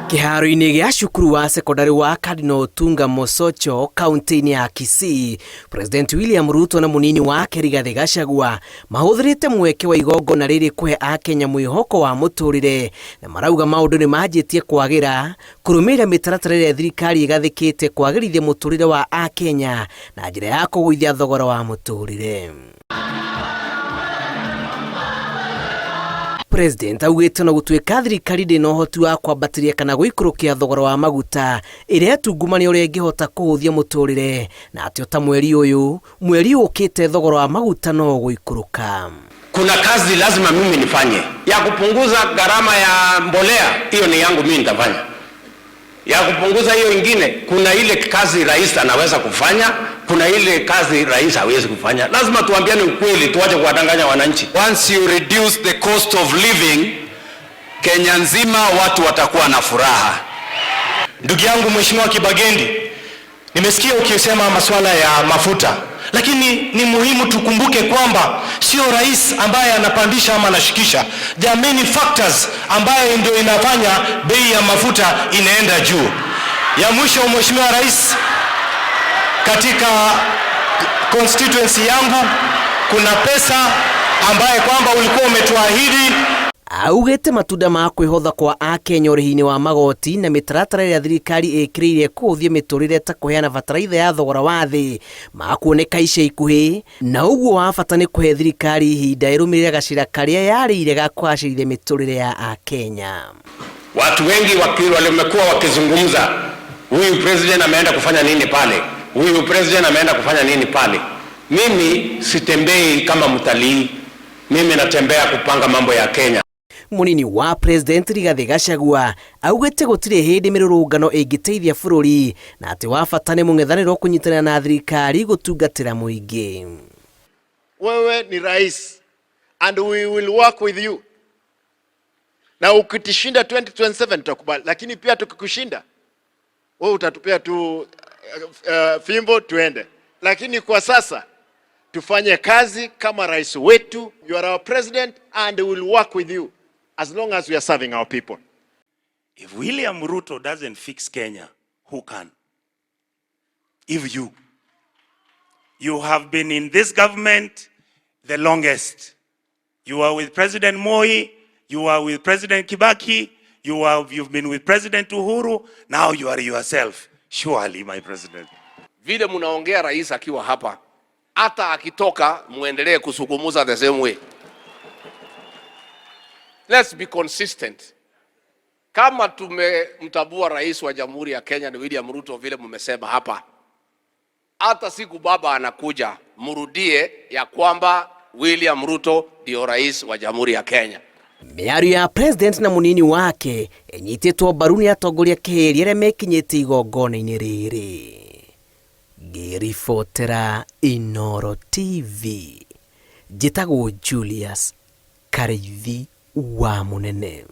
Kĩharo-inĩ gĩa cukuru wa cekondarĩ wa Cardinal Otunga Mosocho kaunti-inĩ ya Kisii, President William Ruto na mũnini wake Rigathĩ Gachagua mahũthĩrĩte mweke wa igongona rĩrĩ kũhe akenya mwĩhoko wa mũtũrĩre na marauga maũndũ nĩ manjĩtie kwagĩra kũrũmĩrĩra mĩtaratara ĩrĩa thirikari ĩgathĩkĩte kwagĩrithia mũtũrĩre wa akenya na njĩra ya kũgũithia thogora wa mũtũrĩre. President augĩte ona gũtuĩka thirikari ndĩ na ũhoti wa kwambatĩria kana gũikũrũkia thogora wa maguta, ĩretungumania ũrĩa ĩngĩhota kũhũthia mũtũrĩre na atĩ ota mweri ũyũ, mweri ũkĩte thogora wa maguta no ũgũikũrũka. Kuna kazi lazima mimi nifanye ya kupunguza gharama ya mbolea, hiyo ni yangu mimi nitafanya. Ya kupunguza hiyo ingine, kuna ile kazi rais anaweza kufanya, kuna ile kazi rais hawezi kufanya. Lazima tuambiane ukweli, tuache kuwadanganya wananchi. Once you reduce the cost of living, Kenya nzima watu watakuwa na furaha. Ndugu yangu Mheshimiwa Kibagendi, nimesikia ukisema masuala ya mafuta, lakini ni muhimu tukumbuke kwamba sio rais ambaye anapandisha ama anashikisha. There are many factors ambayo ndio inafanya bei ya mafuta inaenda juu. Ya mwisho, Mheshimiwa Rais, katika constituency yangu kuna pesa ambaye kwamba ulikuwa umetuahidi. Augĩte matunda ma kwĩhotha kwa akenya ũrĩhi-inĩ wa magoti na mĩtaratara ĩrĩa thirikari ĩkĩrĩire kũhũthia mĩtũrĩre ta kũheana bataraitha ya thogora wa thĩ makuoneka ica ikuhĩ, na ũguo wa bata nĩ kũhe thirikari ihinda ĩrũmĩrĩre gacĩra karĩa yarĩire ga kũgacĩrithia mĩtũrĩre ya akenya. Watu wengi wamekuwa wakizungumza, huyu president ameenda kufanya nini pale, huyu president ameenda kufanya nini pale. Mimi sitembei kama mtalii, mimi natembea kupanga mambo ya Kenya. Munini wa President Rigathĩ Gachagua augĩte gũtirĩ hĩndĩ mĩrũrũngano ĩngĩteithia bũrũri na atĩ wa bata nĩ mũng'ethanĩro kũnyitanĩra na thirikari gũtungatĩra mũingĩ. Wewe ni rais and we will work with you, na ukitishinda 2027 tutakubali, lakini pia tukikushinda wewe utatupea tu fimbo tuende, lakini kwa sasa tufanye kazi kama rais wetu. You are our president and we will work with you as long as we are serving our people. If William Ruto doesn't fix Kenya, who can? If you have been in this government the longest. You are with President Moi, you are with President Kibaki, you've been with President Uhuru, now you are yourself. Surely, my president. Vile munaongea rais akiwa hapa, hata akitoka muendelee kusukumuza the same way. Let's be consistent. Kama tumemtambua rais wa Jamhuri ya Kenya ni William Ruto vile mumesema hapa, hata siku baba anakuja murudie ya kwamba William Ruto ndio rais wa Jamhuri ya Kenya. Mĩario ya president na mũnini wake ĩnyitĩtwo mbaru nĩ atongoria kĩhĩri arĩa mekinyĩte igongona-inĩ rĩrĩ. Ngĩribotera Inooro TV, njĩtagwo Julius Karĩithi wa Mũnene.